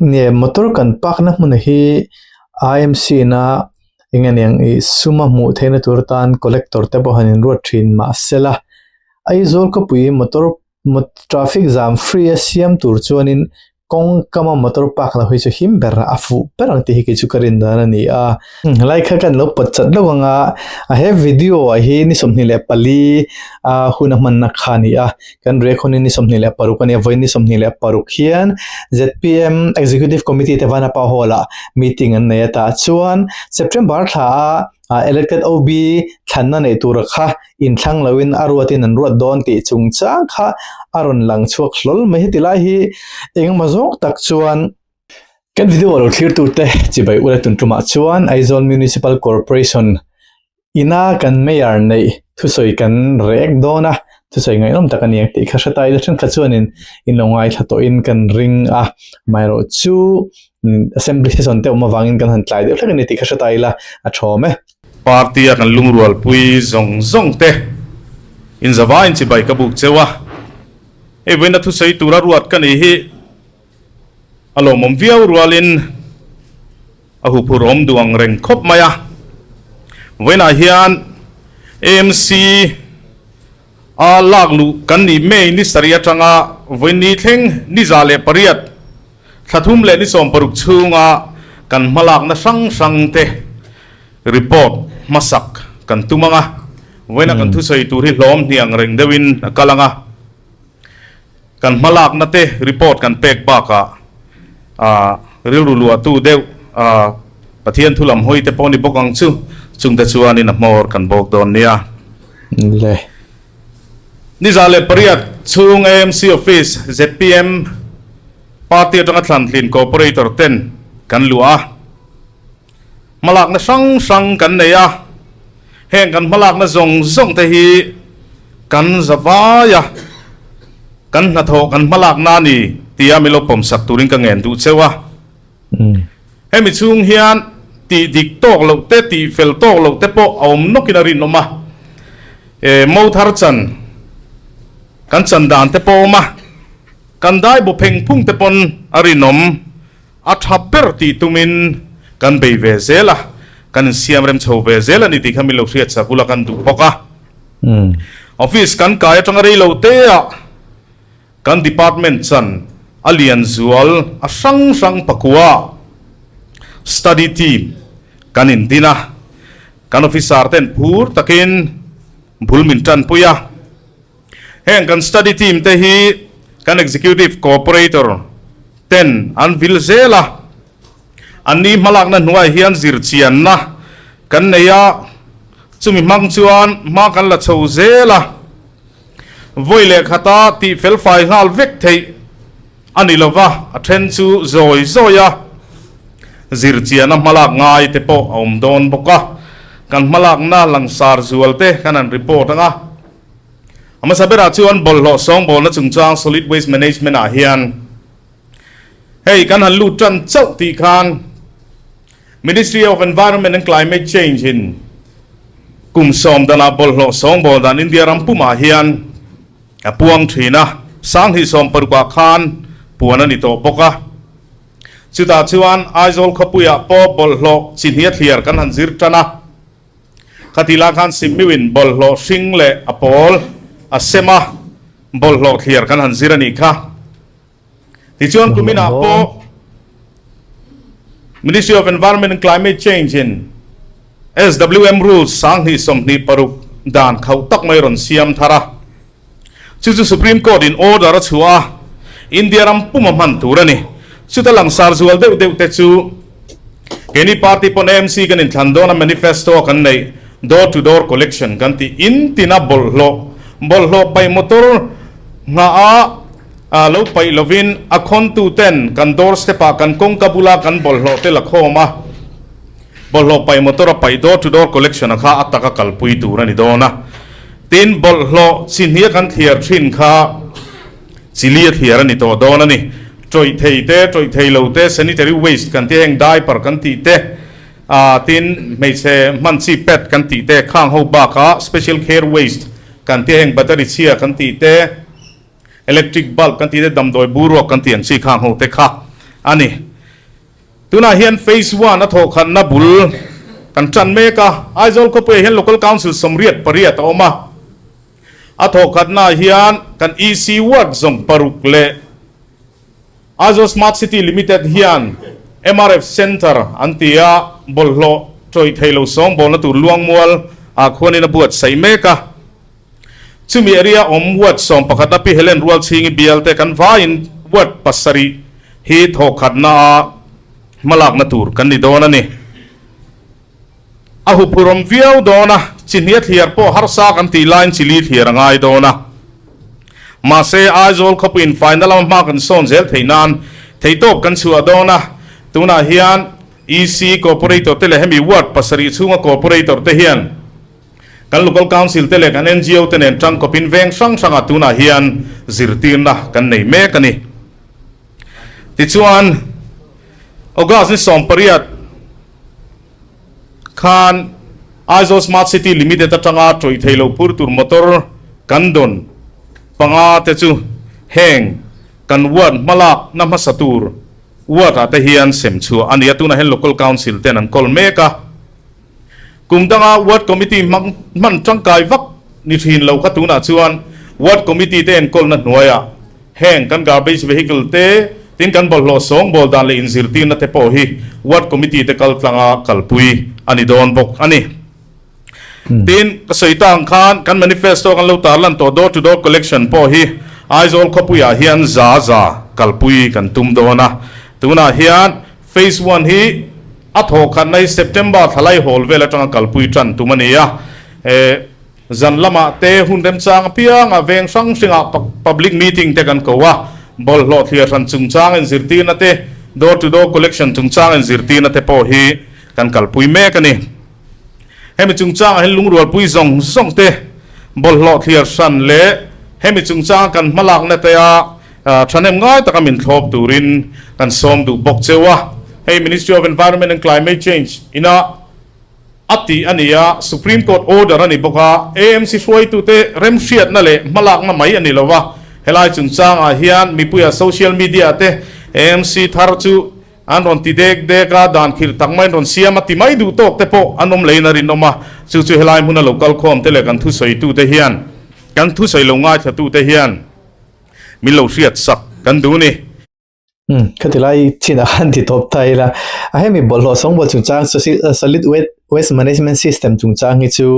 Nge motor kan park na hmun hi I M C na eng nge niang ih suma hmuh theihna tur atan collector te pawh han inruat thin mahsela Aizawl khawpui motor traffic jam free a siam tur chuanin kawng kama motor park loh hi chu him ber a fuh ber ang tih hi kei chu ka rin dan a ni a helai kha kan lo pawt chat deuh ang a a he video ah hi ni 24 a hun a hmanna kha a ni a kan rek hun hi ni 26 a ni a vawiin ni 26 hian Z P M executive committee te vanapa hall ah meeting an nei a tah chuan September thla a. ah elected O_B thlanna neih tur kha inthlang loin a ruatin an ruat dawn tih chungchang kha a rawn lang chhuak hlawl mai. Heti lai hi engemaw zawng tak chuan kan video lo thlir tute chibai ula tun tumah chuan Aizawl Municipal Corporation ina kan mayor neih thusawi kan rek dawn a, thusawi ngaihnawm tak a ni ang tih kha hre ta ila thenkhat chuanin in lo ngaithla tawhin kan ring a, amaherawhchu Assembly session te awm avangin kan han tlai deuh hlek a ni tih kha hre ta ila a thawm e. Party a kan lungrualpui zawng zawng te in zava in chibai ka buk cheu a, hei vawiina thusawi tura ruat ka nih hi a lawmawm viau rualin a huphur awm duh ang reng khawp mai a. Vawiinah hian AMC a lak luh kan nih May ni sarih atanga vawiin ni thleng ni 108, thla thum leh ni 60 chhunga kan hmalakna hrang hrang te report hmasak kan tum ang a, vawiina kan thusawi tur hi hlawm hniang reng deuhin a kal ang a, kan hmalakna te report kan pek bakah rilru luahtu deuh Pathian thu lam hawi te pawh ni bawk ang chu, chungte chuanin a hmawr kan bawk dawn nia. Le. Ni 108 chhung AMC Office zpm Party atanga thlantlin Cooperator ten kan luah a, hmalakna hrang hrang kan nei a, heng kan hmalakna zawng zawng te hi kan za vai a, kan hnathawh kan hmalakna a ni tia min lo pawmsak turin ka ngen duh cheu a. Hemi chhung hian tih dik tawk loh te, tih fel tawk loh te pawh a awm nawkin a rinawm a. E, mo thar chan, kan chan dan te pawh a awm a, kan dai bu pheng phung te pawn a rinawm. A tha ber tih tumin kan bei ve zel a, kan insiam rem chho ve zel a ni tih kha min lo hriat chak ula kan duh bawk a. Office kan kai atanga rei lo te ah Kan department chan a lian zual a hrang hrang pakua study team kan in din a, kan officer ten phur takin bul min tanpui a. Heng kan study team te hi kan executive cooperator ten an vil zel a, an ni hmalakna hnuai hian zirchianna kan nei a, chumi hmang chuan hma kan la chho zel a. Vawi leh khata tih felfai nghal vek theih a ni lova, a then chu zawi zawi a, zirchiana hmalak ngai te pawh a awm dawn bawk a, kan hmalakna langsar zual te kan han report ang a. A hmasa berah chuan bawlhhlawh sawngbawlna chungchang Solid Waste Management ah hian hei kan han lut tan chauh tih khan Ministry of Environment and Climate Change in kum sawm danah bawlhhlawh sawngbawl dan India ram pumah hian a puang thin a, 2016 ah khan puan a ni tawh bawk a. Chutah chuan Aizawl khawpuiah pawh bawlhhlawh chi hnia thliar kan han zir tan a. Khati lah khan Simmiuin bawlhhlawh hring leh a pawl a sem a, bawlhhlawh thliar kan han zir a nih kha. Tichuan kuminah pawh Ministry of Environment and Climate Change in SWM Rules 2026 dan khauh tak mai rawn siam thar a. Chu chu Supreme Court in order a chhuah a, India ram pum a hman tur a ni. Chuta langsar zual deuh deuh te chu keini party pawn AMC kan inthlan dawn a manifesto a kan neih door to door collection kan tih in tina bawlhhlawh bawlhhlawh paih motor nghah a A lo paih lovin a khawntu ten kan door step ah kan kawngka bula kan bawlhhlawh te la khawm a, bawlhhlawh paih motor a paih door to door collection a kha a taka kalpui tur a ni dawn a. Tin, bawlhhlawh chi hnia kan thliar thin kha chili a thliar a ni tawh dawn a ni. Tawih thei te, tawih thei lo te, sanitary waste kan tih heng diaper kan tih te, tin hmeichhe hman chi pad kan tih te khang ho bakah special care waste kan tih heng battery chhia kan tih te, Electric bulb kan tih te damdawi boruak kan tih ang chi khang ho te kha a ni. Tunah hian Phase One a thawhkhatna bul kan tan mek a, Aizawl khawpuiah hian Local Council 88 a awm a. A thawhkhatnaah hian kan EC Ward zawng paruk leh Aizawl Smart City Limited hian MRF Centre an ti a, bawlhhlawh tawih thei lo sawngbawlna tur luangmual ah khuanin a buatsaih mek a. Chumi area awm ward 11 a Pi Helen Rualchhingi bialte kan vaiin ward pasarih hi thawhkhatna a hmalakna tur kan ni dawn a ni. A huphurawm viau dawn a, chi hnia thliar pawh harsa kan tih laiin chi li thliar a ngai dawn a. Mahse, Aizawl khawpuiin faina lama hma kan sawn zel theih nan theihtawp kan chhuah dawn a, tunah hian EC Corporator te leh hemi ward pasarih chhunga Corporator te hian Kan Local Council te leh kan ngo te nen tangkawpin veng hrang hrangah tunah hian zirtirna kan nei mek a ni. Tichuan, August ni 18 khan Aizawl Smart City Limited atanga tawih thei lo phur tur motor kan dawn panga te chu heng kan ward hmalakna hmasa tur ward ah te hian sem chhuah a ni a, tunah hian Local Council ten an kawl mek a. Kum danga Ward Committee hmang hman tangkai vak ni thin lo kha tunah chuan Ward Committee te enkawlna hnuaiah heng kan garbage vehicle te tin kan bawlhhlawh sawngbawl dan leh inzirtirna te pawh hi Ward Committee te kal tlanga kalpui a ni dawn bawk a ni. Tin, ka sawi ta ang khan kan manifesto kan lo tarlan tawh door to door collection pawh hi Aizawl khawpuiah hian za za kalpui kan tum dawn a. Tunah hian Phase one hi A thawhkhatna hi September thlalai hawl vel atanga kalpui tan tum a ni a. He zan lamah te hun remchang apianga veng hrang hringah public meeting te kan ko a, bawlhhlawh thliar hran chungchang inzirtirna te, door to door collection chungchang inzirtirna te pawh hi kan kalpui mek a ni. Hemi chungchangah hian lungrualpui zawng zawng te bawlhhlawh thliar hran leh hemi chungchanga kan hmalakna te a Thahnem ngai taka min thlawp turin kan sawm duh bawk cheu a. Hei Ministry of Environment and Climate Change ina a tih a ni a, Supreme Court order a ni bawk a, AMC hruaitute remhriatna leh hmalakna mai a ni lo a. Helai chungchangah hian mipuia social media te AMC thar chu an rawn ti dek dek a, dan khirh tak maiin rawn siam a ti mai duh tawk te pawh an awm leiin a rinawm a. Chu chu helai hmuna lo kalkhawm te leh kan thusawitute hian, kan thusawi lo ngaithlatute hian, Min lo hriat sak kan duh ni. Umm khati lai chin ah khan ti tawp ta ila a hemi bawlhhlawh sawngbawl chungchang solid waste management system chungchang hi chu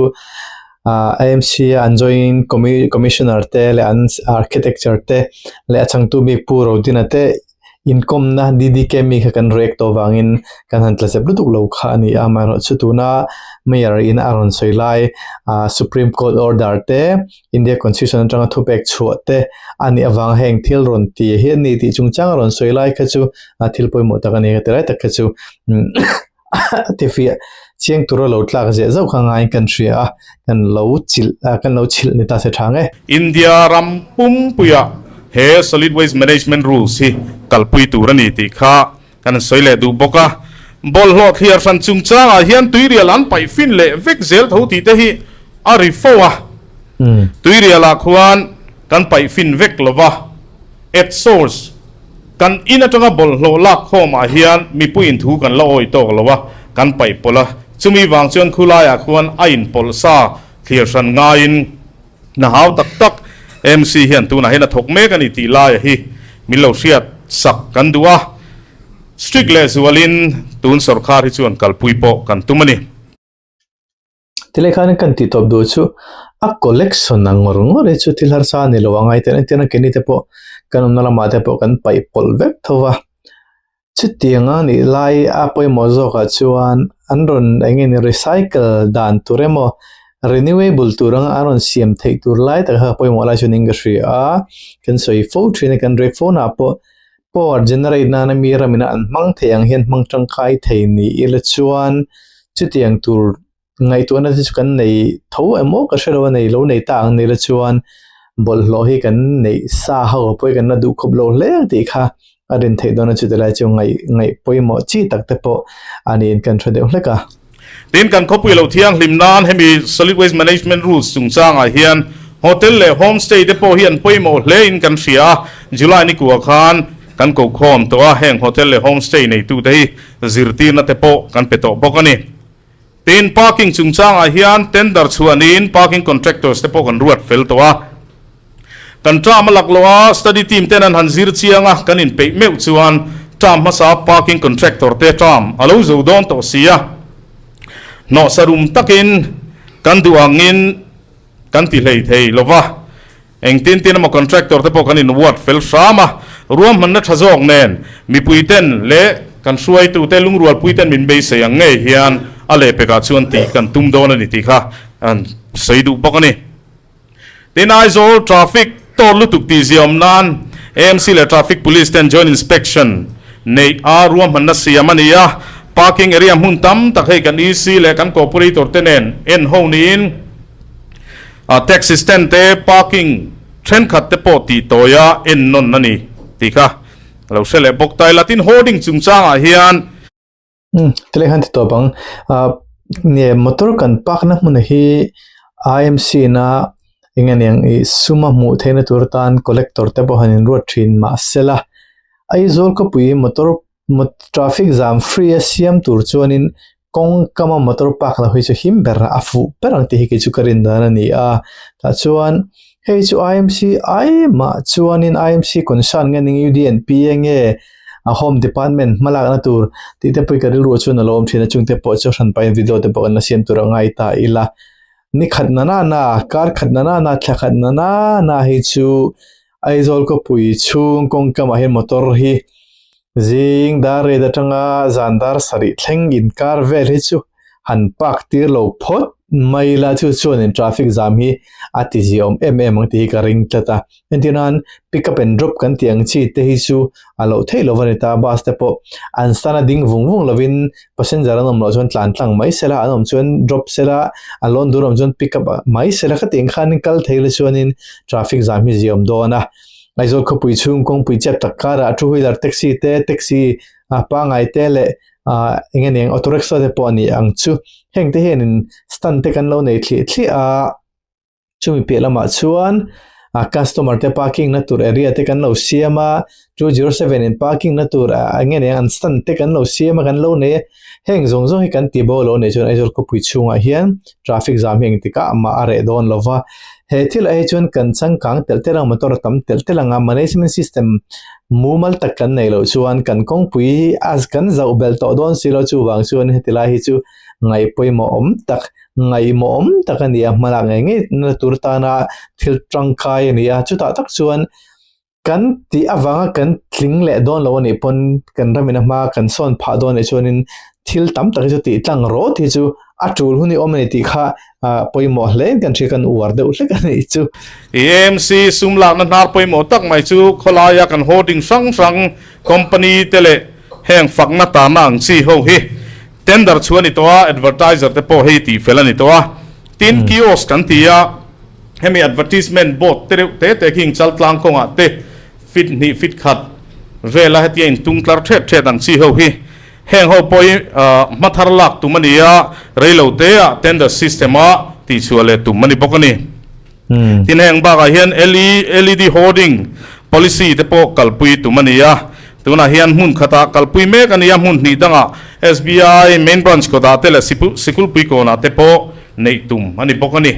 ah AMC a an joint commissioner te leh an architecture te leh a changtu mi Pu Rodina te Inkawmna DDK mi kha kan react tawh vangin kan han tla zep lutuk lo kha a ni a, amaherawhchu tuna Mayor in a rawn sawi lai ah Supreme Court order te, India Constitution atanga thupek chhuah te a nih avang heng thil rawn ti hi a ni tih chungchang a rawn sawi lai kha chu thil pawimawh tak a ni ka ti lai tak kha chu a ti fiah chiang tura lo tlak ziah zauh kha ngaiin kan hria a, kan lo chilh kan lo chhilh ni ta se tha nge. India ram pumpuiah he Solid Waste Management Rules hi kalpui tur a ni tih kha kan sawi leh duh bawk a. Bawlhhlawh thliar hran chungchangah hian tuirial an paih fin leh vek zel tho tih te hi a ri fo a. Tuirialah khuan kan paih fin vek lo va, at source, Kan in atanga bawlhhlawh lak khawmah hian mipuiin thu kan la awi tawk lo a, kan paih pawlh a. Chumi vang chuan khulaiah khuan a inpawlh sa thlir hran ngaiin hna hau tak tak MC hian tunah hian a thawk mek a ni tih laia hi min lo hriat sak kan duh a. Strict lehzualin tun sawrkar hi chuan kalpui pawh kan tum a ni. Tilai khan kan tih tawp duh chu a collection ang ngawr ngawr hi chu thil harsa a ni lo a ngai tel engtin a keini te pawh kan awmna lamah te pawh kan paih pawlh vek tho va chutiang a nih lai a pawimawh zawkah chuan an rawn eng nge ni recycle dan tur emaw renewable tur anga an rawn siam theih tur lai tak kha pawimawh lai chuan in ka hria a kan sawi fo thin a kan rek fo na pawh power generate nana mi ramina an hmang thei ang hian hmang tangkai thei ni ila chuan chutiang tur ngaihtuahna te chu kan nei tho emaw ka hrelo a nei lo nei ta ang ni ila chuan bawlhhlawh hi kan neih sa ho pawh hi kan la duh khawp lo hle ang tih kha a rin theih dawn a chuti lai chu ngaih ngaih pawimawh chi tak te pawh a niin kan hre deuh hlek a. Tin, kan khawpui lo thianghlim nan hemi Solid Waste Management Rules chungchangah hian Hotel leh Homestay te pawh hi an pawimawh hle in kan hria a, July ni kua khan kan ko khawm tawh a, heng hotel leh homestay neitute hi zirtirna te pawh kan pe tawh bawk a ni. Tin, parking chungchangah hian tender chhuahnin parking contractors te pawh kan ruat fel tawh a. Kan term a lak loh a, study team ten an han zir chiang a, kan inpeih meuh chuan term hmasa parking contractor te term a lo zo dawn tawh si a. Hnawhsa rum takin kan duh angin kan ti hlei thei lo va. Engtin tin emaw contractor te pawh kan in ward fel hram a, ruahmanna tha zawk nen mipui ten leh kan hruaitu te lungrualpui ten min beisei ang ngei hian a lehpekah chuan tih kan tum dawn a ni tih kha an sawi duh bawk a ni. Tin, Aizawl traffic tawt lutuk tih ziaawm nan AMC leh Traffic Police ten joint inspection neih a ruahmanna siam a ni a, parking area hmun tam tak hei kan EC leh kan corporator te nen en ho niin, A taxi stand te parking thenkhat te pawh tih tawi a en nawn a ni tih kha a lo hre leh bawk ta ila. Tin, hoarding chungchangah hian. Umm, tilai khan ti tawp ang. Ah, nge motor kan park na hmun hi IMC na eng nge niang ih suma hmuh theihna tur atan collector te pawh han inruat thin mahsela Aizawl khawpui motor traffic jam free a siam tur chuanin kawng kama motor park lo hi chu him ber a fuh ber ang tih hi kei chu ka rin dan a ni a tah chuan hei chu I_M_C ai mah chuanin I_M_C concern nge ning U_D_N_P nge a home department hma lakna tur tih te pawh hi ka rilru chuan a lo awm thin a chung te pawh chu hran pahin video te pawh kan la siam tur a ngai ta ila ni khat na na na kar khat na na na thla khat na na na hi chu Aizawl khawpui chhung kawng kamah hian motor hi zing dar ret atanga zan dar sarih thleng inkar vel hi chu han park tir lo phawt mai ila chu chuanin traffic jam hi a ti ziaawm em em ang tih hi ka ring tlat a entir nan pick up and drop kan tih ang chi te hi chu a loh theih lo a ni ta bus te pawh an stand a ding vung vung lovin passenger an awm loh chuan tlan tlang mai sela an awm chuan drop sela a lawn dur awm chuan pick up mai sela khatiang khanin kal thei la chuanin traffic jam hi ziaawm dawn a Aizawl khawpui chhung kawngpui chep tak karah two wheeler taxi te taxi a pangai te leh ah eng nge niang auto rickshaw te pawh a ni ang chu heng te hianin stand te kan lo nei thliah thliah a. Chumi piah lamah chuan ah customer te parking na tur area te kan lo siam a 207 in parking na tur ah eng nge ni an stand te kan lo siam a kan lo nei a heng zawng zawng hi kan ti bo lo a nih chuan Aizawl khawpui chhungah hian traffic jam hi engtikah mah a reh dawn lo va he thil ah hi chuan kan changkang telh telh ang motor a tam telh telh ang a management system mumal tak kan neih loh chuan kan kawngpui a kan zauh belh tawh dawn si lo chuvang chuan heti lai hi chu ngaih pawimawh awm tak ngaihmawh awm tak a ni a hmalak ngei ngei na tur tana thil tangkai a ni a chutah tak chuan kan tih avanga kan tling leh dawn lo a nih pawn kan ramin a hma kan sawn phah dawn anih chuanin thil tam tak hi chu tih tlang rawt hi chu a tul hun hi awm a ni tih kha ah pawimawh hle in kan hria kan uar deuh hlek a nih chu. AMC sum lakna hnar pawimawh tak mai chu khawlaia kan hoarding hrang hrang company te leh heng fakna tarna ang chi ho hi Tender chu a ni tawh a, advertiser te pawh hei tih fel a ni tawh a. Tin, kiosk kan ti a, hemi advertisement board te reuh te te khi inchal tlang kawngah te fit hnih fit khat vela hetia intung tlar thet thet ang chi ho hi heng ho pawh hi hma thar lak tum a ni a, reilo te ah tender system a tihchhuah leh tum a ni bawk a ni. Tin heng bakah hian LED hoarding policy te pawh kalpui tum a ni a, tunah hian hmun khatah kalpui mek a ni a, hmun hnih dangah SBI main branch kawtah te leh Sikulpui kawnah te pawh neih tum a ni bawk a ni.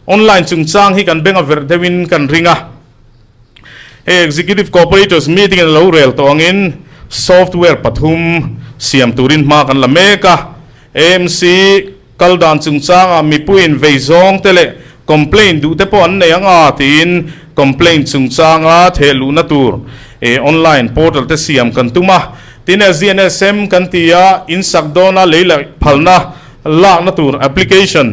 Online chungchang hi kan beng a verh deuhin kan ring a, hei Executive Cooperators meeting in a lo rel tawh angin software pathum siam turin hma kan la mek a, AMC, Kal dan chungchangah mipuiin vei zawng te leh complaint duh te pawh an nei ang a tiin complaint chungchanga theh luhna tur online portal te siam kan tum a. Tin SDNSM kan ti a, in sak dawna lei leh phalna lakna tur application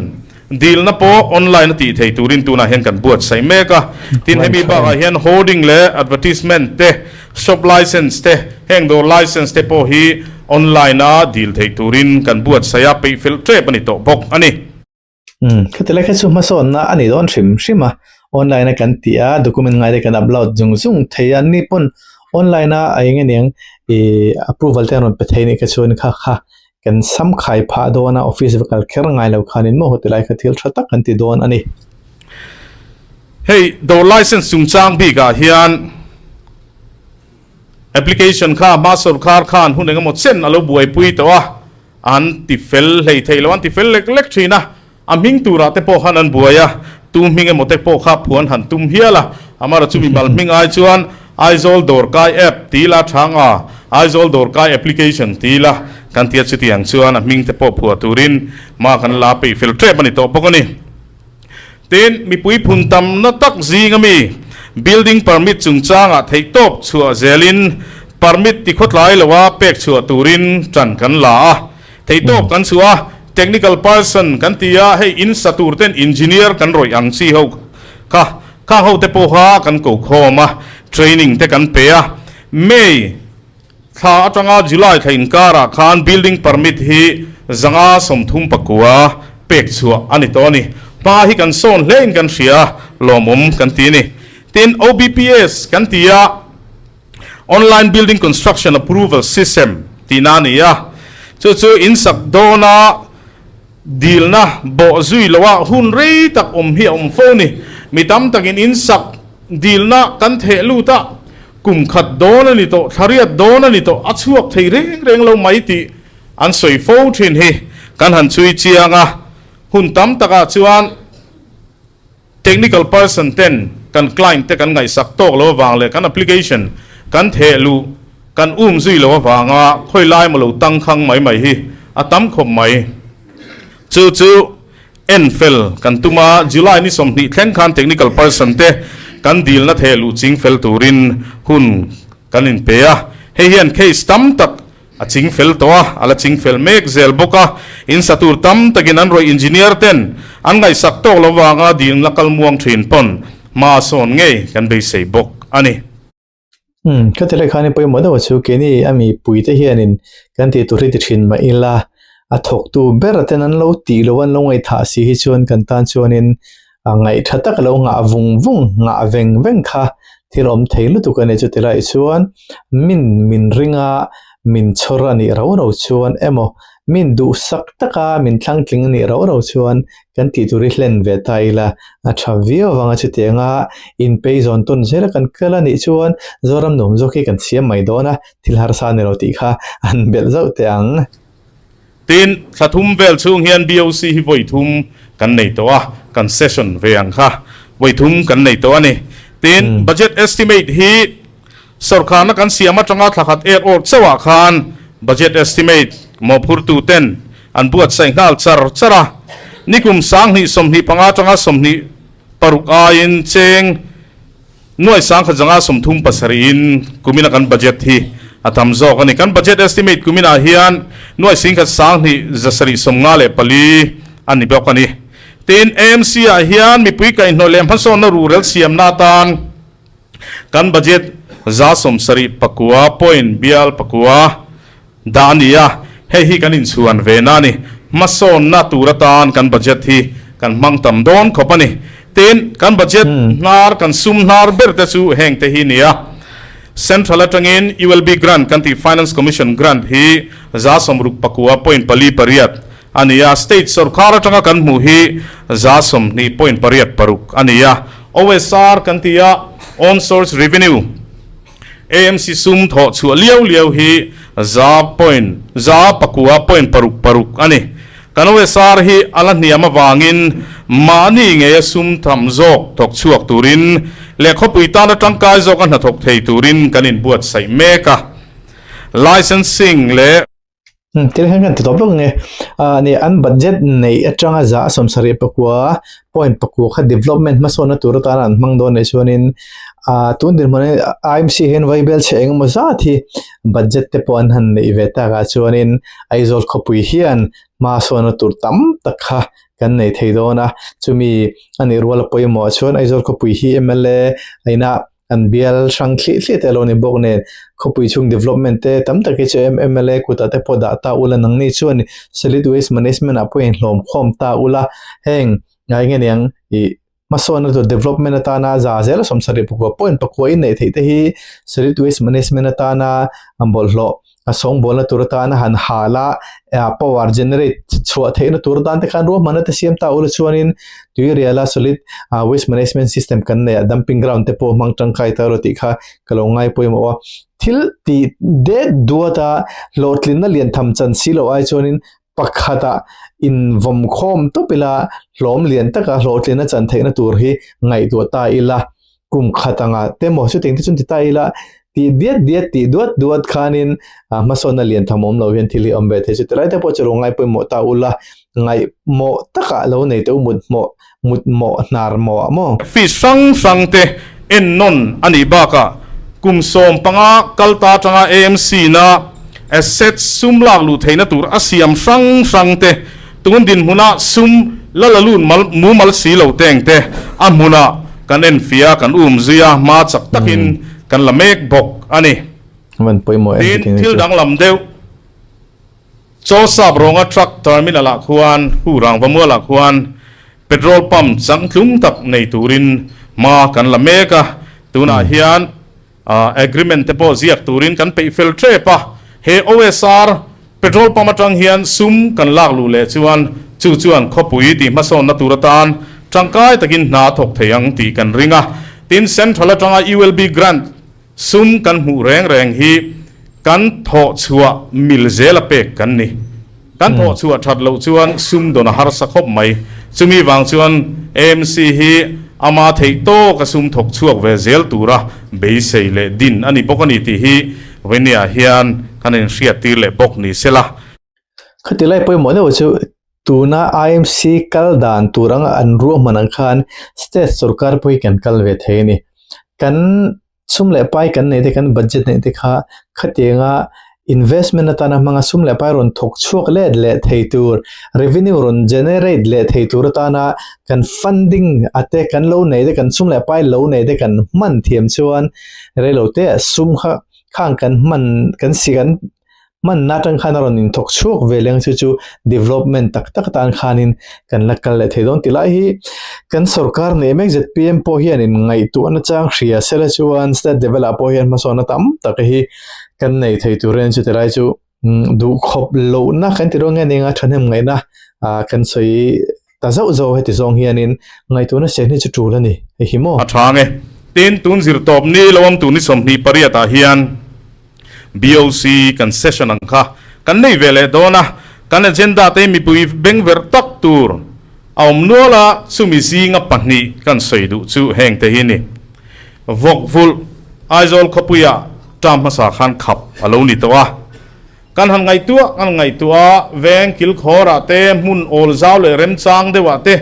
dilna pawh online a tih thei turin tunah hian kan buatsaih mek a. Tin hemi bakah hian hoarding leh advertisement te Shop license te, heng dawr license te pawh hi online a dil theih turin kan buatsaih a, peih fel tep a ni tawh bawk a ni. Umm, khati lai kha chu hmasawnna a ni dawn hrim hrim a, online a kan tih a, document ngai te kan upload zung zung thei a, ni pawn online a a eng aniang ih approval te an rawn pe thei anih kha chuan kha kha kan sam khai phah dawn a, office va kal kher ngai lo khanin maw heti lai kha thil tha tak kan ti dawn a ni. Hei dawr license chungchang bikah hian Application kha hma sorkar khan hun engemaw chen a lo buaipui tawh a, an ti fel hlei thei lo, an ti fel lek lek thin a, a hming turah te pawh khan an buai a, tu hming emaw te pawh kha phuan han tum hial a, amara chu mimal hming ai chuan Aizawl Dawrkai App ti ila tha nga, Aizawl Dawrkai Application ti ila kan tia chutiang chuan a hming te pawh phuah turin hma kan la peih fel tep a ni tawh bawk a ni. Tin, mipui phun tamna tak zinga mi building permit chungchangah theihtawp chhuah zelin permit tikhawtlai loa pek chhuah turin tan kan la a. Theihtawp kan chhuah a, technical person kan ti a, hei in sa tur ten engineer kan rawih ang chi ho kha, khang ho te pawha kan ko khawm a, training te kan pe a. May Thla atanga July thla inkarah khan building permit hi 539 pek chhuah a ni tawh a ni. Hma hi kan sawn hlein kan hria a, lawmawm kan ti a ni. Tin, OBPS kan ti a, Online Building Construction Approval System tihna a ni a, chu chu insak dawna dilna bawh zui loha hun rei tak awm hi a awm fo ni. Mi tam takin insak dilna kan theh lut a, kum khat dawn a ni tawh, thla riat dawn a ni tawh, a chhuak thei reng reng lo mai tih an sawi fo thin hi kan han chhui chiang a. Hun tam takah chuan technical person ten kan client te kan ngaihsak tawk lo avang leh kan application kan theh luh kan um zui lo avanga khawi lai maw lo tangkhang mai mai hi a tam khawp mai. Chu chu en fel kan tum a, July ni 20 thleng khan technical person te kan dilna theh luh ching fel turin hun kan inpe a, hei hian case tam tak a ching fel tawh a, a la ching fel mek zel bawk a, in sa tur tam takin an rawih engineer ten an ngaihsak tawk lo vanga dilna kal muang thin pawn hma a sawn ngei kan beisei bawk a ni. Umm, ka ti leh khan i pawimawh deuh chu keini a mipuite hianin kan tih tur hi ti thin mah ila, a thawktu ber ten an lo tih loh an lo ngaihthah si hi chuan kan tan chuanin a ngaihtha tak a lo nghah vung vung, nghah veng veng kha thil awm thei lutuk a ni. Chuti lai chuan min min ringa min chhawr a nih rau rau chuan emaw min duhsak taka min thlangtling a nih rau rau chuan kan tih tur hi hlen ve ta ila a tha viau avanga chutianga inpei zawn tawn zela kan kal a nih chuan Zoram nuam zawk hi kan siam mai dawn a, thil harsa a ni lo tih kha an belh zauh teh ang. Tin, thla thum vel chhung hian BOC hi vawi thum kan nei tawh a, kan session ve ang kha vawi thum kan nei tawh a ni. Tin, budget estimate hi Sorkarna kan siam atanga thla khat er awr chauhah khan budget estimate mawhphurtu ten an buatsaih nghal char char a. Nikum 2025 atanga 26 aiin cheng nuai 1137 in kumina kan budget hi a tam zawk a ni. Kan budget estimate kuminah hian nuai 10,174 a ni bawk a ni. Tin, AMC ah hian mipui kaihhnawih leh hmasawnna ruhrel siamna atan, Kan budget 79 point bial pakua dah a ni a, hei hi kan inchhuan ve na a ni. Hmasawnna tur atan kan budget hi kan hmang tam dawn khawp a ni. Tin, kan budget hnar, kan sum hnar ber te chu heng te hi nia. Central atangin ULB grant kan tih Finance Commission grant hi 69 point pali pariat a ni a, state sorkar atanga kan hmuh hi 20 point pariat paruk a ni a, OSR kan ti a, On Source Revenue, AMC sum thawh chhuah liau liau hi za point za pakua point paruk paruk a ni. Kan OSR hi a la hniam avangin mahni ngeia sum tham zawk thawk chhuak turin leh khawpui tana tangkai zawka hnathawk thei turin kan inbuatsaih mek a, licensing leh. Thil hian kan ti tawp lawk nge ni an budget neih atanga 76 point pakua kha development hmasawnna tur atana an hmang dawn anih chuanin tun dinhmun ah IMC hian vaibel chhe engemaw zat hi budget te pawh an han neih ve takah chuanin Aizawl khawpui hian hmasawnna tur tam tak kha kan nei thei dawn a, chumi anih rual a pawimawh chuan Aizawl khawpui hi mla a inah An bial hrang thlih thlih te alo ni bawk nen khawpui chhung development te tam tak hi chu mla kutah te pawh dah ta ula nangni chuan solid waste management ah pawh inhlawm khawm ta ula heng ngai nge niang ih hmasawnna tur development atana za zel 74 point pakua in neih theih te hi solid waste management atana bawlhhlawh. a sawngbawlna tur atana han hal a power generate chhuah theihna tur atan te khan ruahmanna te siam ta ula chuanin tuiriala solid waste management system kan neih a dumping ground te pawh hmang tangkai ta rawh tih kha ka lo ngai pawimawh a thil tih det duat a hlawhtlinna lian tham chan si loh ai chuanin pakhatah invawm khawm tawp ila hlawm lian taka hlawhtlinna chan theihna tur hi ngaihtuah ta ila kum khat anga te maw chutiang te chuan ti ta ila tih diat diat tih duat duat khanin ah hmasawnna lian tham awm lo hian thil hi a awm ve thei chu tilai te pawh chu lo ngai pawimawh ta ula ngaihmawh takah lo nei teuh mut hmawh mut mawh hnar mawh ah maw. Fees hrang hrang te ennawn a nih bakah kum 15 kal ta atanga AMC na assets sum lak luh theihna tur a siam hrang hrang te Tun dinhmunah sum la la lut mal mumal si lo teng te a hmunah kan enfiah a, kan um zui a, hma chak takin kan la mek bawk a ni. Van pawimawh em Tin, thil danglam deuh Chaw sap rawnga truck terminal ah khuan hu rangva mual ah khuan petrol pump changtlung tak nei turin hma kan la mek a, tunah hian Agreement te pawh ziak turin kan peih fel tep a, he OSR petrol pump atang hian sum kan lak luh leh chuan chu chuan khawpui tih hmasawnna tur atan tangkai takin hna a thawk thei ang tih kan ring a. Tin, Central atanga ULB grant sum kan hmuh reng reng hi kan thawh chhuah mil zel a pek kan ni. Kan thawh chhuah that loh chuan sum dawn a harsa khawp mai. Chumi vang chuan AMC hi ama theih tawk a sum thawk chhuak ve zel tura beisei leh din a ni bawk a ni tih hi Venia hian kan inhriat tir leh bawk ni se la. Khati lai pawimawh deuh chu tuna IMC kal dan tur anga an ruahman ang khan state sorkar pawh hi kan kal ve thei a ni. Kan Sum leh pai kan neih te kan budget neih te kha khatianga investment atana hmanga sum leh pai rawn thawk chhuak let leh thei tur revenue rawn generate leh thei tur atana kan funding ate kan lo nei te kan sum leh pai lo nei te kan hman thiam chuan reilo te sum kha khang kan hman kan si kan Hmanna atang khan a rawn inthawk chhuak ve leng chu chu development tak tak atan khanin kan la kal leh thei dawn ti lai hi kan sorkar nei mek zpm pawh hianin ngaihtuahna chang hria sela chuan state level ah pawh hian hmasawnna tam tak hi kan nei thei tur a ni chu ti lai chu duhkhawp lohna kan ti dawn nge nia thahnem ngaihna ah kan sawi ta zauh zauh heti zawng hianin ngaihtuahna sen hi chu tul a ni hei hi maw. A tha nge tin tun zirtawp ni lo awm tur ni 28 ah hian BOC kan session ang kha kan nei ve leh dawn a, kan agenda te mipui bengverh tak tur a awm nual a, chumi zinga pahnih kan sawi duh chu heng te hi ni. Vawk vulh Aizawl khawpuiah term hmasa khan khap a lo ni tawh a, kan han ngaihtuah kan ngaihtuah a, veng kilkhawrah te hmun awl zau leh remchang deuhah te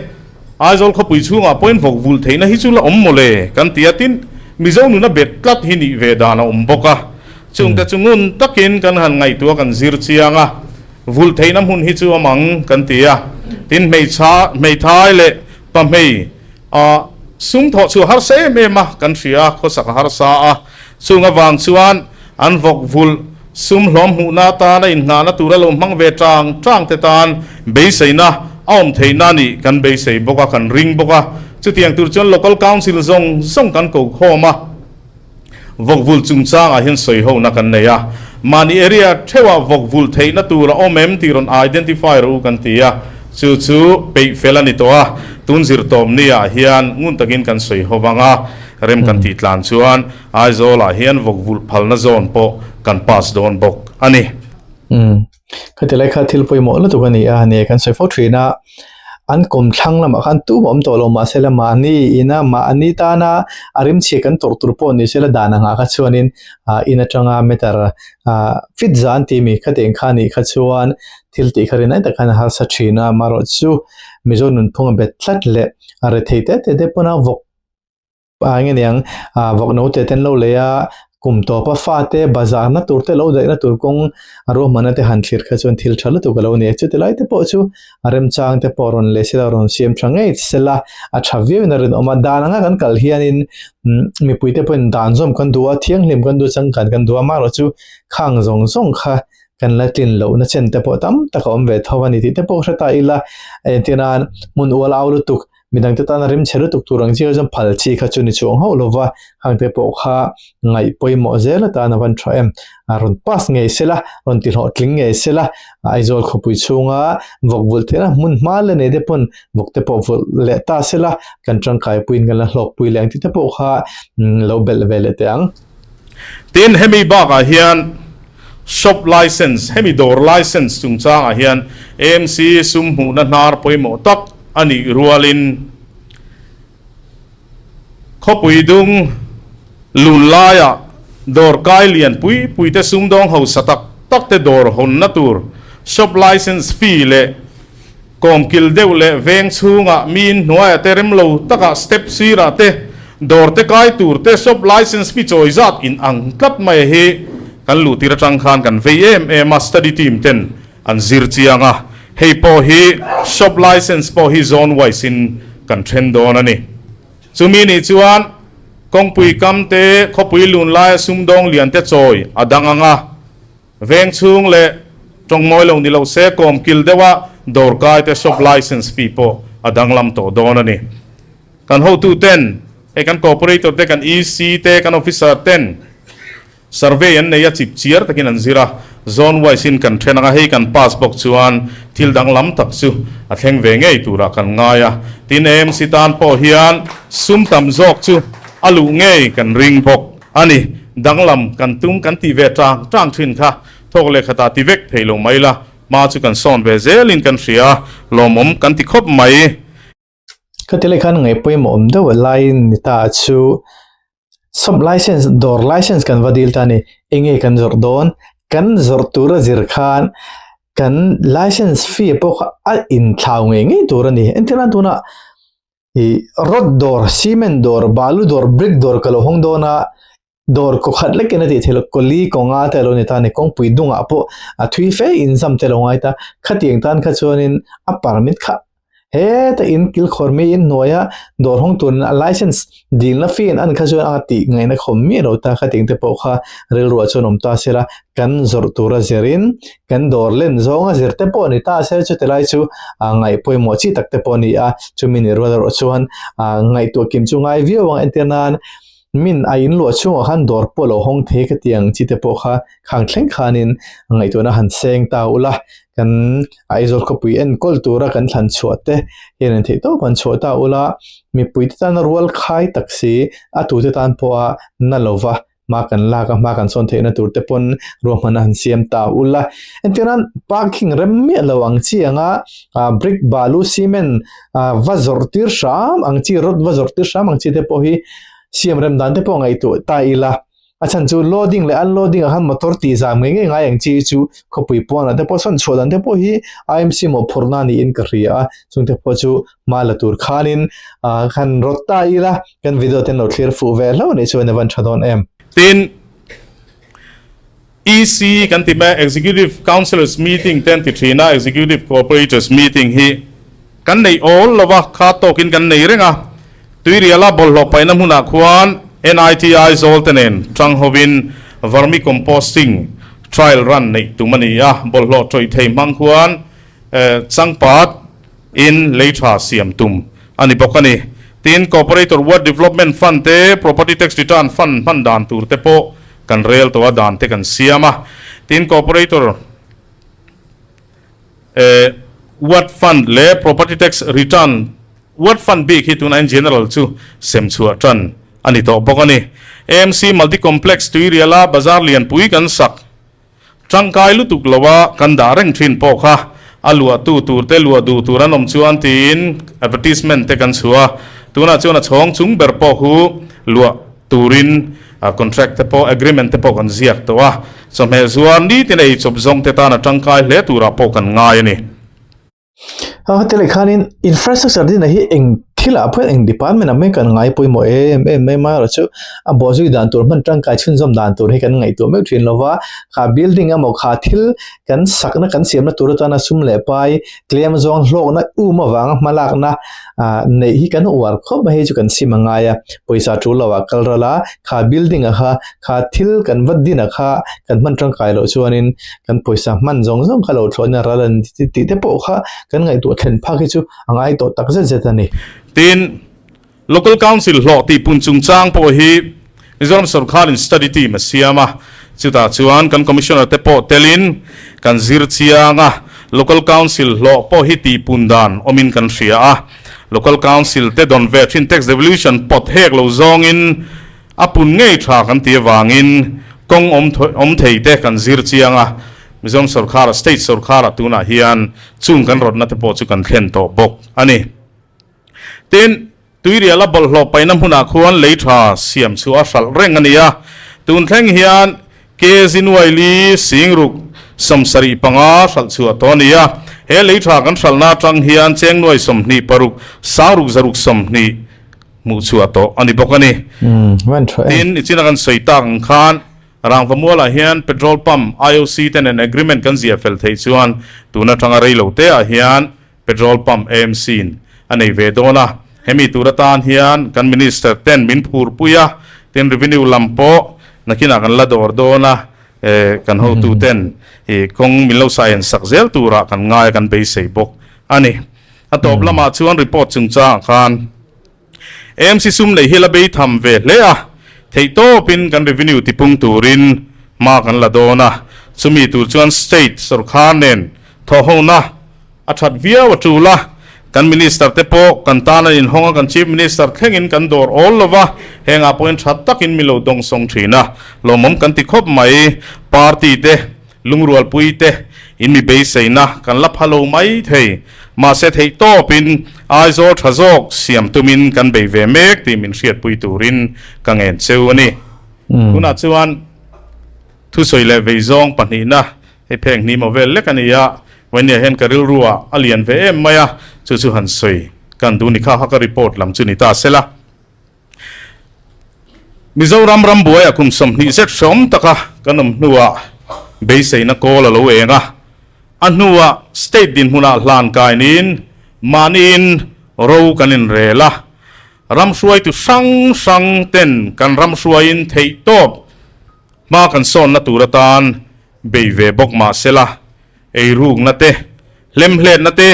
Aizawl khawpui chhungah pawhin vawk vulh theihna hi chu la awm mawle kan ti a, tin, Mizo nuna bet tlat hi nih ve dan a awm bawk a, chungte chu ngun takin kan han ngaihtuah kan zir chiang a, vulh theihna hmun hi chu awm ang kan ti a, tin, hmeichha, hmeithai leh pahmei a sum thawh chu harsa em em a kan hria a, khawsak a harsa a, chung avang chuan an vawk vulh sum hlawm hmuhna atana inngahna tura lo hmang ve tang tang te tan beiseina a awm theihna nih kan beisei bawk a, kan ring bawk a. Chutiang tur chuan Local Council zawng zawng kan ko khawm a, vawk vulh chungchangah hian sawi hona kan nei a. Mahni area theuhah vawk vulh theihna tur a awm em tih rawn identify rawh u kan ti a, chu chu peih fel a ni tawh a. Tun zirtawpni ah hian ngun takin kan sawi ho vang a, rem kan tih tlan chuan Aizawlah hian vawk vulh phalna zawn pawh kan pass dawn bawk a ni. Umm. Khati lai kha thil pawimawh lutuk a ni a, ni kan sawi fo thin a, an kawm thlang lamah khan tum a awm tawh lo mahse la mahni ina mahni tana a rimchhia kan tawrh tur pawh ni se la dan angah kha chuanin ah in atanga meter ah fit zan tih mi khatiang kha nih kha chuan thil tih kha rinai tak khan a harsa thin a, amaherawhchu Mizo nunphung a bet tlat leh a rethei te te te pawn a vawk Ah eng aniang ah vawk no te ten lo lei a kum tawp a fa te bazar na tur te lo daih na tur kawng a ruahmanna te han thlir kha chuan thil tha lutuk a lo ni a chuti lai te pawh chu a remchang te pawh rawn leh sela rawn siam tha ngei sela a tha viau in a rinawm a dan anga kan kal hianin mipui te pawhin dan zawm kan duh a thianghlim kan duh changkan kan duh a amaherawhchu khang zawng zawng kha kan la tlin lohna chen te pawh tam tak a awm ve tho a ni tih te pawh hre ta ila entirnan hmun ual au lutuk. Midangte tana rimchhe lutuk tur ang chi kha chuan phal chi kha chu ni chuang hauh lova, khangte pawh kha ngaih pawimawh zel atan a van tha em. A rawn pass ngei sela, rawn ti hlawhtling ngei sela, Aizawl khawpui chhunga vawk vulh theihna hmun hma la nei te pawn vawk te pawh vulh leh ta sela, kan tangkai puiin kan la hlawkpui leh ang tih te pawh kha lo belh ve leh teh ang. Tin, hemi bakah hian shop license, hemi dawr license chungchangah hian AMC sum hmuhna hnar pawimawh tak a nih rualin khawpui dung lun laiah dawr kai lian pui pui te sumdawng hausa tak tak te dawr hawnna tur shop license fee leh Kawmkil deuh leh veng chhungah miin hnuaia te rem lo takah step sirah te dawr te kai tur te shop license fee chawi zat in ang tlat mai hi kan luh tir atang khan kan vei em em a study team ten an zir chiang a hei pawh hi shop license pawh hi zone wise in kan then dawn a ni. Chumi nih chuan kawngpui kam te khawpui lun laia sumdawng lian te chawi a dang ang a. Veng chhung leh tawngmawi lo ni lo se kawmkil deuha dawrkai te shop license fee pawh a danglam tawh dawn a ni. Kan hotu ten, hei kan cooperator te, kan EC te, kan officer ten survey an nei a, chip chiar takin an zir a, zone wise in kan then ang a, hei kan pass bawk chuan thil danglam tak chu a thleng ve ngei turah kan ngai a. Tin, AMC tan pawh hian sum tam zawk chu a luh ngei kan ring bawk. A ni, danglam kan tum kan tih ve tang tang thin kha thawk leh khatah ti vek thei lo mai la, hma chu kan sawn ve zelin kan hria, lawmawm kan ti khawp mai. Khati leh khan ngaih pawimawh awm deuh lai ni ta chu sub license dawr license kan va dil ta a ni, enge kan zawrh dawn, kan zawrh tura zir khan kan license fee pawh kha a inthlau ngei ngei tur a ni, entirnan tunah Ih rod dawr, cement dawr, balu dawr, brick dawr ka lo hawng dawn a, dawr kaw khat lekin a tih theih loh, kawli kaw nga te a lo ni ta a ni, kawngpui dungah pawh a thui fe inzam te a lo ngai ta, khatiang tan kha chuanin a permit kha heta in kilkhawr mi in hnuaia dawr hawng turin a license dilna fee an an kha chuan a tih ngaihna khawm miah lo ta, khatiang te pawh kha rilruah chuan awm ta sela kan zawrh tura zirin kan dawr len zawnga zir te pawh a ni ta se chuti lai chu ah ngaih pawimawh chi tak te pawh a ni a chumi ni rual erawh chuan ah ngaihtuah kim chu ngai viau ang entir nan min a in luah chhungah khan dawr pawh a lo hawng thei ka ti ang chi te pawh kha khang thleng khanin ngaihtuahna han seng ta ula kan Aizawl khawpui enkawl tura kan thlan chhuah te hian an theih tawp han chhuah ta ula mipui te tana rual khai tak si a tute tan pawha na lova hma kan lak a hma kan sawn theihna tur te pawn ruahman a han siam ta ul a entir nan parking rem miah lo ang chi anga ah brick balu cement ah va zawrh tir hram ang chi rod va zawrh tir hram ang chi te pawh hi siam rem dan te pawh ngaihtuah ta ila a chhan chu loading leh unloading ah khan motor tih zam ngei ngei ngai ang chi chu khawpui pawnah te pawh sawn chhuah dan te pawh hi I_M_C mawhphurhna niin ka hria a chungte pawh chu hma la tur khanin ah khan rawt ta ila kan video te an lo thlir fuh ve hlauh anih chuan a van tha dawn em. Tin, EC kan ti mai a, Executive Councillors Meeting te an ti thin a, Executive Cooperators Meeting hi kan neih awl lo va, kha tawkin kan nei reng a, Tuiriala bawlhhlawh paihna hmunah khuan NIT Aizawl te nen tang hovin vermicomposting trial run neih tum a ni a, bawlhhlawh tawih thei hmang khuan changpat in lei tha siam tum a ni bawk a ni. Tin, Cooperator Ward Development Fund te, Property Tax Return Fund hman dan tur te pawh kan rel tawh a, dan te kan siam a. Tin, Cooperator Ward Fund leh Property Tax Return Ward Fund bik hi tunah in General chu sem chhuah tan a ni tawh bawk a ni. AMC Multi Complex Tuiriala Bazar Lianpui kan sak. Tangkai lutuk loa kan dah reng thin pawh kha a luahtu tur te luah duh tur an awm chuan tiin advertisement te kan chhuah a, tunah chuan a chhawng chung ber pawh hu luah turin contract te pawh agreement te pawh kan ziak tawh a, chawhmeh zuar nitin ei chawp zawng te tan a tangkai hle turah pawh kan ngai a ni. A heti leh khanin infrastructure dinah hi eng thilah pawh eng department ah mai kan ngai pawimawh em em mai mai erawh chu a bawhzui dan tur hman tangkai chhunzawm dan tur hi kan ngaihtuah meuh thin lo va, kha building emaw kha thil kan sakna kan siamna tur atana sum leh pai tlem zawng hlawkna um avanga hmalakna ah neih hi kan uar khawp mai hei chu kan sim a ngai a, pawisa tul lo ah kal ral a, kha building ah kha kha thil kan va din ah kha kan hman tangkai loh chuanin kan pawisa hman zawng zawng kha lo thlawhna ral an tih te pawh kha kan ngaihtuah thlen phak hi chu a ngai tawh tak zet zet a ni. Tin, Local Council hlawh tihpun chungchang pawh hi Mizoram sorkarin study team a siam a, chutah chuan kan Commissioner te pawh telin kan zir chiang a, Local Council hlawh pawh hi tihpun dan awmin kan hria a, Local Council te dawn ve thin tax devolution pawt hek lo zawngin a pun ngei tha kan ti avangin kawng awm awm thei te kan zir chiang a, Mizoram sorkara State sorkara tunah hian chung kan rawtna te pawh chu kan thlen tawh bawk a ni. Tin, Tuiriala bawlhhlawh paihna hmunah khuan lei tha siam chu a hralh reng a ni a. Tun thleng hian KZ Nuaili Singruk 75 hralh chhuah tawh a ni a. He lei tha kan hralhna atang hian cheng nuai 26 6 620 hmuh chhuah tawh a ni bawk a ni. Tin, i china kan sawi tak ang khan Rangvamualah hian petrol pump IOC te nen agreement kan ziah fel theih chuan tun atanga rei lo te ah hian Petrol pump AMC in a nei ve dawn a, hemi tur atan hian kan Minister ten min phurpui a, tin Revenue lam pawh nakinah kan la dawr dawn a, kan hotu ten i kawng min lo saien sak zel turah kan ngai a kan beisei bawk a ni. A tawp lamah chuan report chungchangah khan AMC sum nei hi la bei tham ve hle a, theihtawpin kan revenue tipung turin hma kan la dawn a, chumi tur chuan state sorkar nen thawhhona a that viau a tul a, kan minister te pawh kan tan an inhawng a, kan chief minister thlengin kan dawr awl lo va, hengah pawhin tha takin mi lo dawngsawng thin a, lawmawm kan ti khawp mai, party te Lungrualpui te in mi beiseina kan la pha lo mai thei. Mahse theih tawpin Aizawl tha zawk siam tumin kan bei ve mek tih min hriatpui turin ka ngen cheu a ni. Tunah chuan thusawi leh veizawng pahnihna hei pheng hnih maw vel lek a ni a, Vainia hian ka rilruah a lian ve em mai a, chu chu han sawi kan duh ni kha kha ka report lam chu ni ta sela. Mizoram rambuaiah kum 20 zet hreawm taka kan awm hnuah beiseina kawl a lo eng a, a hnuah state dinhmunah hlan kainin mahniin ro kan inrel a, ram hruaitu hrang hrang ten kan ram hruaiin theihtawp hma kan sawnna tur atan bei ve bawk mah sela, eirukna te, hlemhletna te,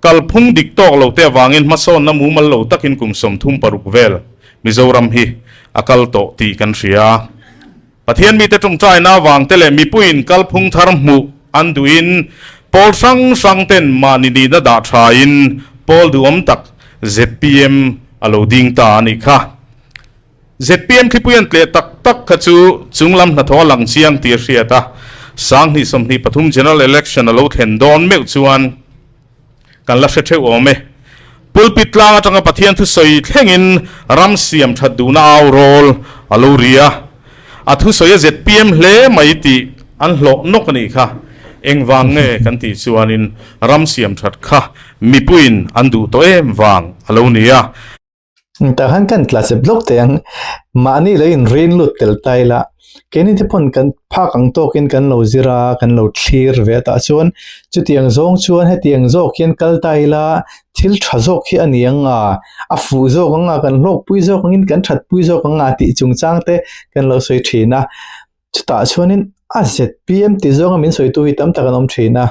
Kalphung dik tawk lo te avangin hmasawnna mumal lo takin kum 36 vel Mizoram hi a kal tawh tih kan hria. Pathian mite tawngtaina avang te leh mipuiin kalphung thar hmuh an duhin pawl hrang hrang ten mahni nihna dah thain pawl duhawm tak zpm a lo ding ta a nih kha. Zpm thlipui an tleh tak tak kha chu chunglam hnathawh a lang chiang tih a hriat a, 2023 General Election a lo thlen dawn meuh chuan kan la hre theuh awm e. Pulpit tlang atanga Pathian thusawi thlengin ram siam that duhna au rawl a lo ri a, a thusawi a zpm hle mai tih an hlawh nawk a nih kha. Engvang nge kan tih chuanin ram siam that kha mipuiin an duh tawh em vang a lo ni a. Tah khan kan tla chep lawk thei ang. Mahni lo inrin lut tel ta ila, keini te pawn kan phak ang tawkin kan lo zir a, kan lo thlir ve a tah chuan chutiang zawng chuan hetiang zawk hian kal ta ila thil tha zawk hi a ni ang a, a fuh zawk ang a, kan hlawkpui zawk angin kan thatpui zawk ang a tih chungchang te kan lo sawi thin a. Chutah chuanin a zpm tih zawnga min sawitu hi tam tak an awm thin a,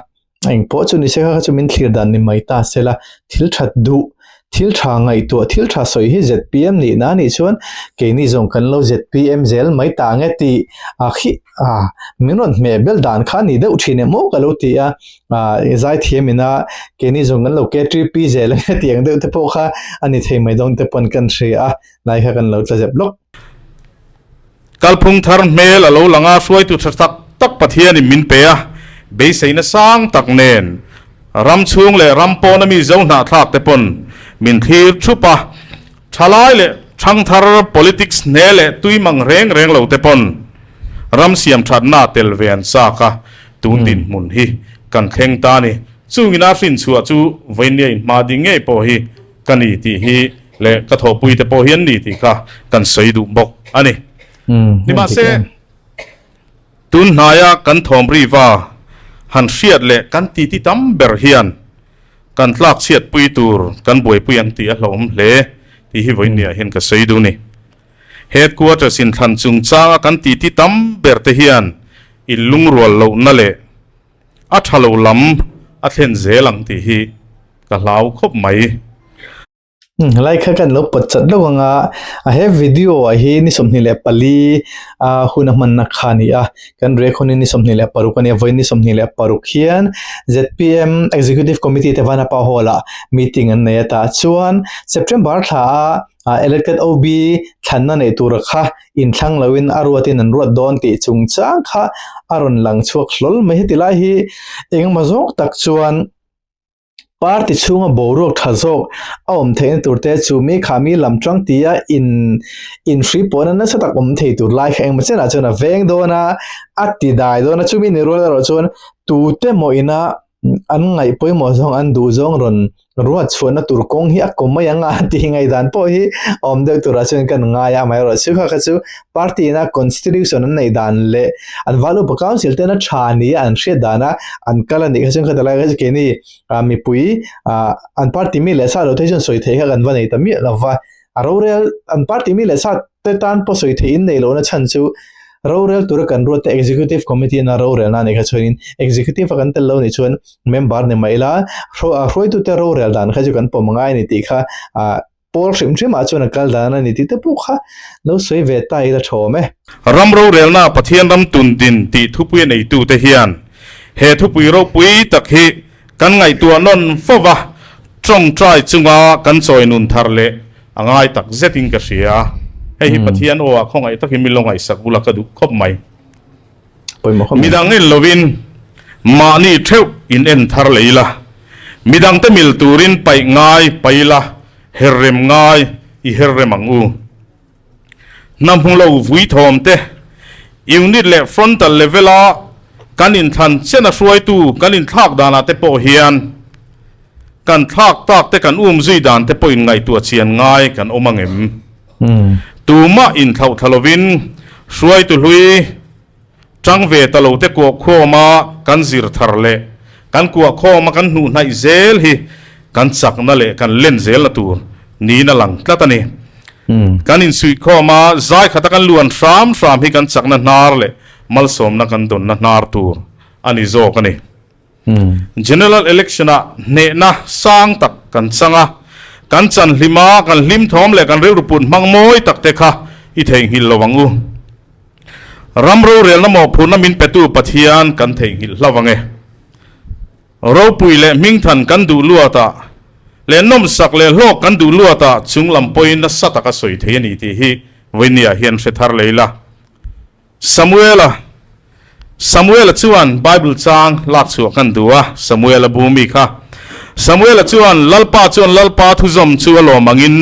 engpawh chu ni se kha kha chu min thlir dan ni mai ta se la, thil that duh, thil tha ngaihtuah, thil tha sawi hi zpm nihna a nih chuan keini zawng kan lo zpm zel mai ta ang e tih a khi a min rawn hmeh bel dan kha a ni deuh thin em aw ka lo ti a, zaithiam ina keini zawng kan lo ktp zel ang e tih ang deuh te pawh kha a ni thei mai dawn te pawn kan hria a, lai kha kan lo tla zep lawk. Kalphung thar hmel a lo lang a, hruaitu tha tak tak Pathianin min pe a, beiseina sang tak nen ram chhung leh ram pawna mi zo hnahthlak te pawn min thlir thup a, thalai leh thangthar politics hne leh tui mang reng reng lo te pawn ram siam thatna tel ve an chak a, tun dinhmun hi kan thleng ta a ni. Chungin a hrinchhuah chu vawinia inhma ding ngei pawh hi ka ni tih hi leh ka thawhpui te pawh hi an ni tih kha kan sawi duh bawk a ni. Nimahse, tun hnaia kan thawm riva han hriat leh kan titi tam ber hian kan tlak chhiatpui tur kan buaipui ang tih a hlauhawm hle tih hi vawinia hian ka sawi duh ni. Headquarters inthlan chungchanga kan titi tam ber te hian inlungrual lohna leh a tha lo lam a thlen zel ang tih hi ka hlau khawp mai. Lai kha kan lo pawt chat deuh ang a, a he video ah hi ni 24 a hun a hmanna kha a ni a, kan rek hun hi ni 26 a ni a, vawiin ni 26 hian zpm Executive Committee te Vanapa Hall ah meeting an nei a tah chuan September thla a elected OB thlanna neih tur kha inthlang loin a ruatin an ruat dawn tih chungchang kha a rawn lang chhuak hlawl mai. Heti lai hi engemaw zawk tak chuan Party chhunga boruak tha zawk a awm theihna tur te chu mi kha mi lam tang tia in inhri pawhna nasa tak awm thei tur lai kha engemaw chenah chuan a veng dawn a, a ti dai dawn a, chumi ni rual erawh chuan tute maw ina an ngaih pawimawh zawng an duh zawng rawn ruat chhuahna tur kawng hi a kawm mai ang a tih ngaihdan pawh hi a awm deuh turah chuan kan ngai a, amaherawh chu kha kha chu party ina constitution an neih dan leh an val upa council tena tha nia an hriat dana an kal a nih kha chuan khata lai kha chu keini ah mipui ah an party mi leh sa lo te chuan sawi theih kha kan va nei ta miah lo va, a rorel an party mi leh sa te tan pawh sawi theih in nei lohna chhan chu rorel tura kan ruat te executive committee ina rorelna a nih kha chuanin executive a kan tel lo nih chuan member ni mai ila hruaitute rorel dan kha chu kan pawm ngai a ni tih kha ah. Pawl hrim hrim ah chuan a kal dan a ni tih te pawh kha lo sawi ve ta ila tha awm e. Ram rorelna Pathian ram tun din tih thupui a neitute hian he thupui ropui tak hi kan ngaihtuah nawn fo va, tawngtai chunga kan chawi nun thar leh a ngai tak zetin ka hria. Hei hi Pathian aw ah khawngaih takin min lo ngaihsak bula ka duh khawp mai. Midang en lovin mahni theuh in en thar leh ila, midangte mil turin paih ngai paih ila, her rem ngai i her rem ang u. Hna hmu lo vui thawm te, unit leh frontal level a kan inthlan chen a hruaitu kan inthlak danah te pawh hian kan thlak tak te kan um zui dan te pawh in ngaihtuah chian ngai kan awm ang em? Tumah inthlauh thla lovin hruaitu hlui tang ve ta lo te kuah khawma kan zir thar leh kan kuah khawma kan hnuh hnaih zel hi kan chakna leh kan len zelna tur niin a lang tlat a ni. Kan insuih khawma zai khata kan luan hram hram hi kan chakna hnar leh malsawmna kan dawnna hnar tur a ni zawk a ni. General Election-ah hnehna sang tak kan chang a, kan chan hlim a, kan hlim thawm leh kan rilru put hmang mawi tak te kha i theihnghilh lo ang u. Ram rorelna mawhphurhna min petu Pathian kan theihnghilh hlauh ang e. Ropui leh hmingthan kan duh luatah leh nawmsak leh hlawk kan duh luatah chunglam pawhin nasa taka sawi thei a ni tih hi vawinia hian hre thar lei la. Samuela Samuela chuan Bible chang lak chhuah kan duh a, Samuela bu mi kha. Samuela chuan, Lalpa chuan Lalpa thuzawm chu a lawm angin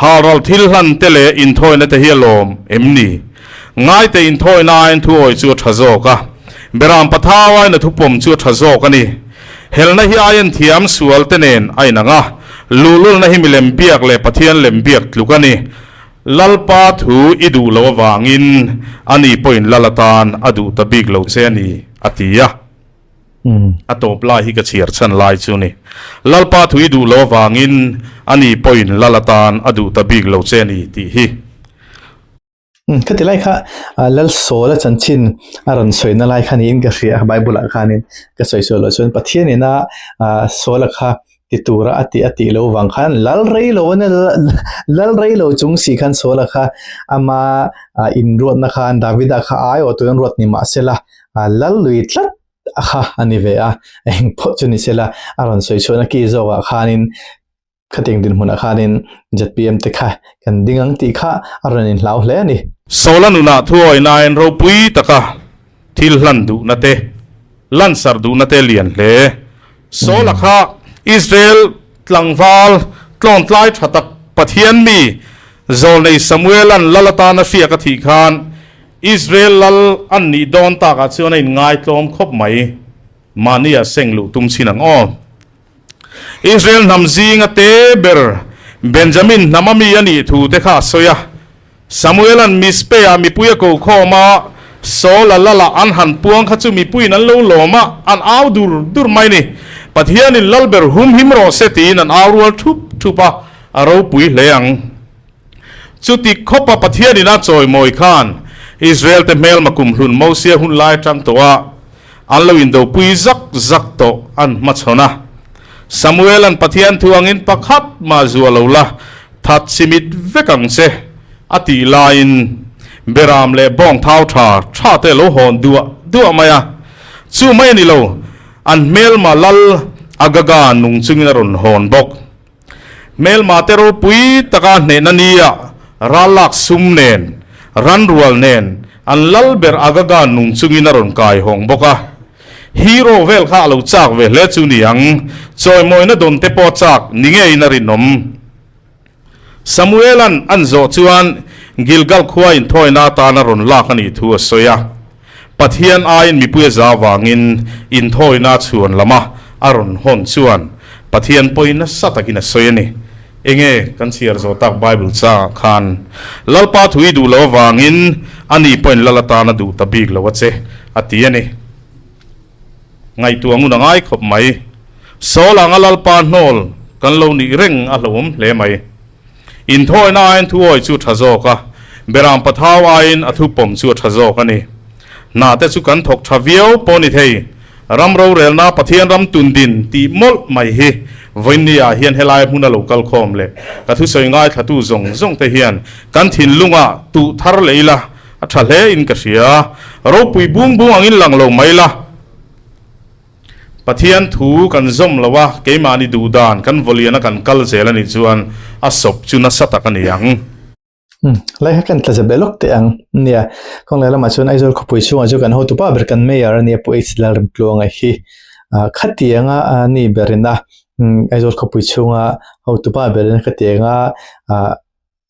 halral thil hlan te leh inthawina te hi a lawm em ni? Ngaite inthawina aiin thuawi chu a tha zawk a, Beram pathau aiin a thupawm chu a tha zawk a ni. Helna hi aiin thiam sual te nen a inang a, luhlulna hi milem biak leh Pathian lem biak tluk a ni. Lalpa thu i duh loh avangin ani pawhin lal atan a duh ta bik lo che a ni, a ti a. A tawp lai hi ka chhiar chhan lai chu ni. Lalpa thu i duh loh avangin ani pawhin lal atan a duh ta bik lo che a ni tih hi. Khati lai kha Lal Sawla chanchin a rawn sawina lai kha niin ka hria a, Bible ah khanin ka sawi sual loh chuan Pathianin a Sawla kha ti tura a tih a tih loh vang khan lal rei lo a nia lal rei lo chung si khan Saula kha ama inruatna khan Davida kha ai aw tuin ruat ni mah sela lal lui tlat a kha a ni ve a eng pawh chu ni sela a rawn sawi chhuahna ki zawkah khanin khatiang dinhmunah khanin zpm te kha kan ding ang tih kha a rawn inhlau hle a ni. Saula nunah thuawinain ropui taka thil hlan duhna te, lansar duhna te lian hle. Saula kha Israel tlangval tlawntlai tha tak Pathian mi Zawlnei Samuela'n lal atana hriak a thih khan Israel lal an nih dawn takah chuan a inngaitlawm khawp mai. Mahnia seng luh tum chin ang aw. Israel hnam zinga te ber Benjamin hnama mi a nih thu te kha a sawi a. Samuela'n Mizpeh-ah mipui a ko khawm a, Saul-a lala an han puang kha chu mipuiin an lo lawm a, an au dur dur mai ni. Pathianin lal ber hum him rawh se tiin an au rual thup thup a, a ropui hle ang. Chuti khawpa Pathianin a chawimawi khan Israel-te hmelma kumhlun Mosia hun lai atang tawh a, an lo indopui zak zak tawh an hmachhawn a. Samuela'n Pathian thu angin pakhat mah zuah lo la, that chimit vek ang che, a tih laiin Beram leh bawng thau tha tha te lo hawn duah duah mai a. Chu mai a ni lo, an hmelma lal Agaga nung chungin a rawn hawn bawk. Hmelma te ropui taka hnehna nia rallak sum nen, ranrual nen an lal ber Agaga nung chungin a rawn kai hawng bawk a. Hero vel kha a lo chak ve hle chu ni ang, chawimawina dawn te pawh chak ni ngeiin a rinawm. Samuela'n an zawh chuan Gilgal khua inthawina atana rawn lak a nih thu a sawi a. Pathian aiin mipui a za avangin inthawina chhuan lama a rawn hawn chuan Pathian pawi nasa takin a sawi a ni. Enge kan chhiar zawh tak Bible changah khan Lalpa thu i duh loh avangin ani pawhin lal atana duh ta bik lo a che a ti a ni. Ngaihtuah ngun a ngai khawp mai. Saul anga Lalpa hnawl kan lo nih reng a hlauhawm hle mai. Inthawina aiin thuawi chu a tha zawk a, Beram pathau aiin a thupawm chu a tha zawk a ni. Hna te chu kan thawk tha viau pawh ni thei. Ram rorelna Pathian ram tundin tih mawlh mai hi vawiinni ah hian helai hmuna lo kal khawm leh ka thusawi ngaithlatu zawng zawng te hian kan thinlungah tuh thar leh ila a tha hle in ka hria. Ropui bung bung angin lang lo mai la. Pathian thu kan zawm lo a, keimahni duh dan kan vawliana kan kal zel a nih chuan a sawp chu nasa tak a ni ang. Lai kha kan tla zep leh lawk teh ang nia. Kawng leh lamah chuan Aizawl khawpui chhungah chu kan hotu pa ber kan Mayor a nia Pu H Lalremtluanga hi khatianga ni berin a Aizawl khawpui chhunga hotu pa berin khatianga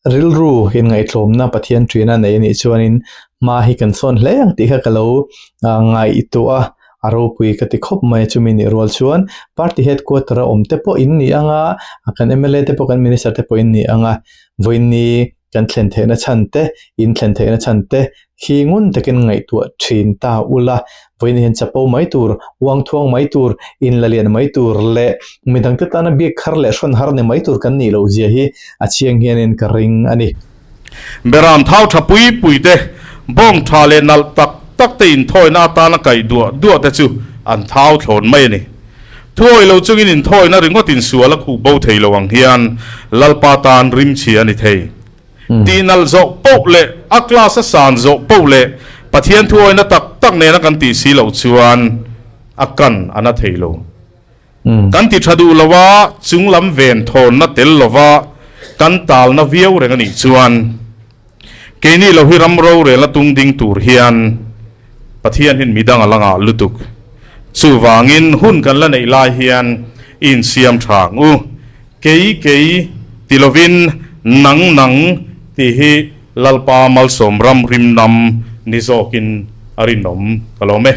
rilru inngaihtlawmna Pathian ṭuina nei a nih chuanin hma hi kan sawn hle ang tih kha ka lo ngaihtuah a. A ropui ka ti khawp mai a, chumi nih rual chuan party headquarter a awm te pawh in ni ang a, kan mla te pawh kan minister te pawh in ni ang a, vawiinni kan thlen theihna chhan te, in thlen theihna chhan te hi ngun takin ngaihtuah thin ta ula, vawiinni hian chapo mai tur, uang thuang mai tur, inla lian mai tur leh midang te tana biak har leh hrawn har ni mai tur kan nih loh zia hi a chiang hianin ka ring a ni. Beram thau tha pui pui te, bawng tha leh nalh tak tak te inthawina atana kaih duah duah te chu an thau thlawn mai a ni. Thuawi lo chungin inthawina ringawt insual a khuh bo thei lo ang hian Lalpa tan rimchhia a ni thei. Tih nalh zawh poh leh a class a san zawh poh leh Pathian thuawina tak tak nena kan tih si loh chuan a kan a na thei lo. Kan ti tha duh lo a, chung lam ven thawnna tel lova kan talna viau reng a nih chuan keini lo hi ram rorelna tung ding tur hian Pathian hin midang a la ngah lutuk. Chuvangin hun kan la neih lai hian i insiam tha ang u. Kei kei ti lovin nang nang tih hi Lalpa malsawm ram rimnam ni zawkin a rinawm ka lawm e.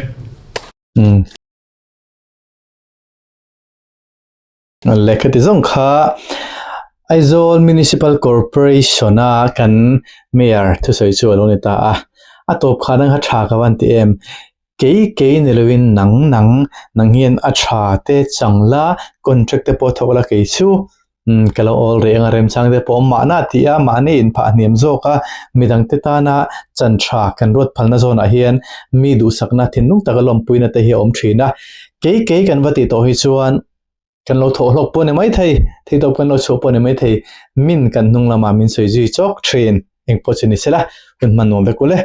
Lehkha ti zawng kha Aizawl Municipal Corporation a kan Mayor thusawi chu a lo ni ta a, a tawp khan ang kha tha ka van ti em, kei kei ni lovin nang nang nang hian a tha te chang la contract te pawh thawk la kei chu Ka lo awl reng a, remchang te pawh awm mahna tih a, mahni inphah hniam zawk a, midang te tana chan tha kan ruat phalna zawnah hian mi duhsakna thinlung taka lawmpuina te hi a awm thin a. Kei kei kan va tih tawh hi chuan kan lo thawh hlawk pawh a ni maithei, theihtawp kan lo chhuah pawh a ni maithei, min kan hnung lamah min sawi zui chawk thin. Engpawh chu ni sela, hun hman nuam vek ule.